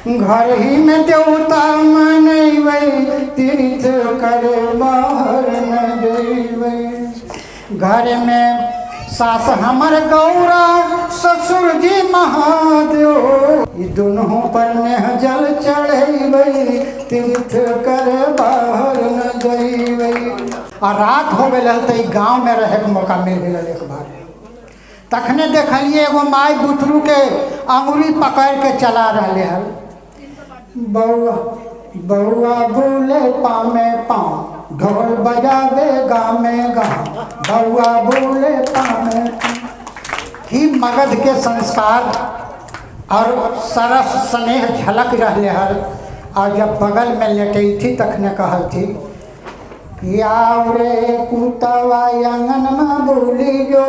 घर ही में देवता मनैबै, तीर्थ करे बाहर न जइबै। घर में सास हमर गौरा, ससुर जी महादेव, ई दुनू पर नेह जल चढ़ैबै, तीर्थ करे बाहर न जइबै। आ रात हो गेल तऽ ई गाँवमे रहैके मौका मिल गेल एक बार। तखने देखलिए एगो माय बुतरू के अंगुरी पकड़ के चला रहे हल। बउआ बउआ बोले पामे पाँव, ढोल बजावे गामे गाँव, बउआ बोले पामे पाँव। की मगध के संस्कार और सरस स्नेह झलक रहे हल। और जब बगल में लेटई थी तखने कहल थी, याव रे कुतवा आंगन में बोली जो,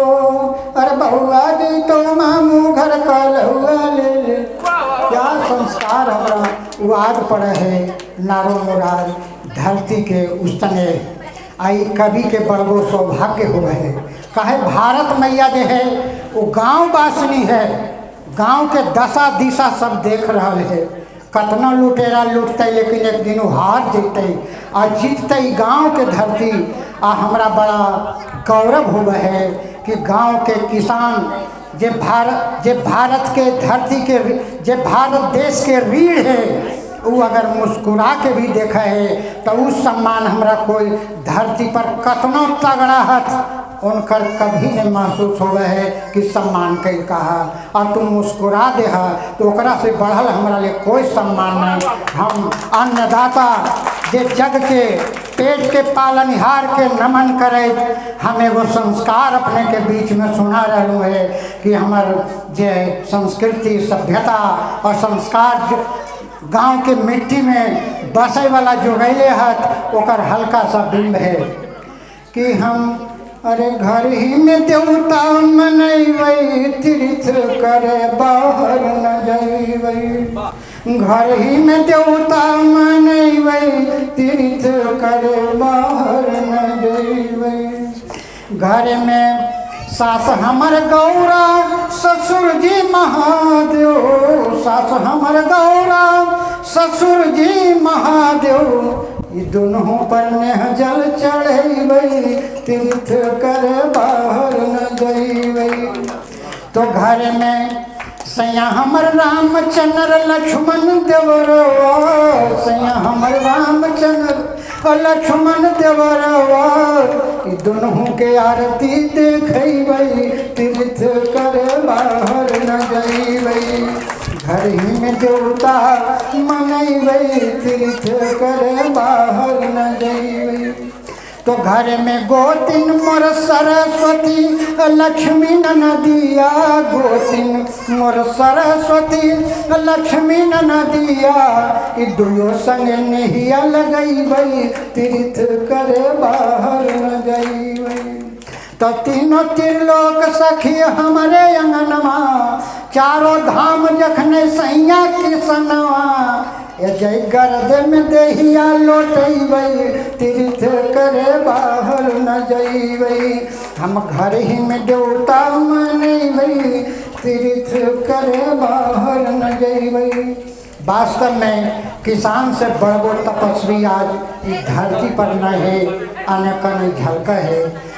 अरे बउआ जी तो मामू घर कलहुआ ले ले। क्या संस्कार हमरा वाद पड़े है नारो मुरार धरती के उसने। आई कवि के बड़गो सौभाग्य हो है। काहे भारत मैया जो है वो गाँव वासिनी है, गाँव के दशा दिशा सब देख रहा है। कतना लुटेरा लुटते लेकिन एक दिन वो हार जीतते आ जीतते गाँव के धरती। आ हमरा बड़ा गौरव हुआ है कि गाँव के किसान जे भारत के धरती के जे भारत देश के रीढ़ है, वो अगर मुस्कुरा के भी देखे है तो उस सम्मान हमरा कोई धरती पर कतनो तगड़ा हथ उनकर कभी नहीं महसूस हुआ है कि सम्मान कई कहा। और तुम मुस्कुरा दे है तो ओकरा से बढ़ल हमरा लिए कोई सम्मान नहीं। हम अन्नदाता जे जग के पेट के पालनहार के नमन करे, हम एगो संस्कार अपने के बीच में सुना रहलू है कि हमार जे संस्कृति सभ्यता और संस्कार गांव के मिट्टी में बसे वाला जो गैले हथ ओकर हल्का सा बिंब है कि हम अरे घर ही में देवता मनैबै, तीर्थ करे बाहर न जइबै। घर ही में देवता मनैबै, तीर्थ करे बाहर न जइबै। घर में सास हमर गौरा, ससुर जी महादेव, सास हमर गौरा, ससुर जी महादेव, ई दुनू पर नेह जल चढ़ैबै, तीर्थ करे बाहर न जइबै। तो घर में सैया हमर रामचंद्र लक्ष्मण देवरवा, सैया हमर रामचंद्र लक्ष्मण देवरवा, ई दुनू के आरती देखैबै, तीर्थ करे बाहर न जइबै। घर ही में देवता मनैबै, तीर्थ करे बाहर न जइबै। तो घर में गोतिन मोर सरस्वती लक्ष्मी नदिया, गोतिन मोर सरस्वती लक्ष्मी नदिया, ई दुयो संग नहिया लगैबै, तीर्थ करे बाहर न जइबै। तो तीनों त्रिलोक सखी हमारे अंगनमा, चारों धाम जखने सैया किसनवा, जय गर्द में देहिया लौटैबै, तीर्थ करे बाहर न जइबै। हम घर ही में देवता मनैबै, तीर्थ करे बाहर न जइबै। वास्तव में किसान से बड़गो तपस्वी आज इस धरती पर न है, अनेक झलक है।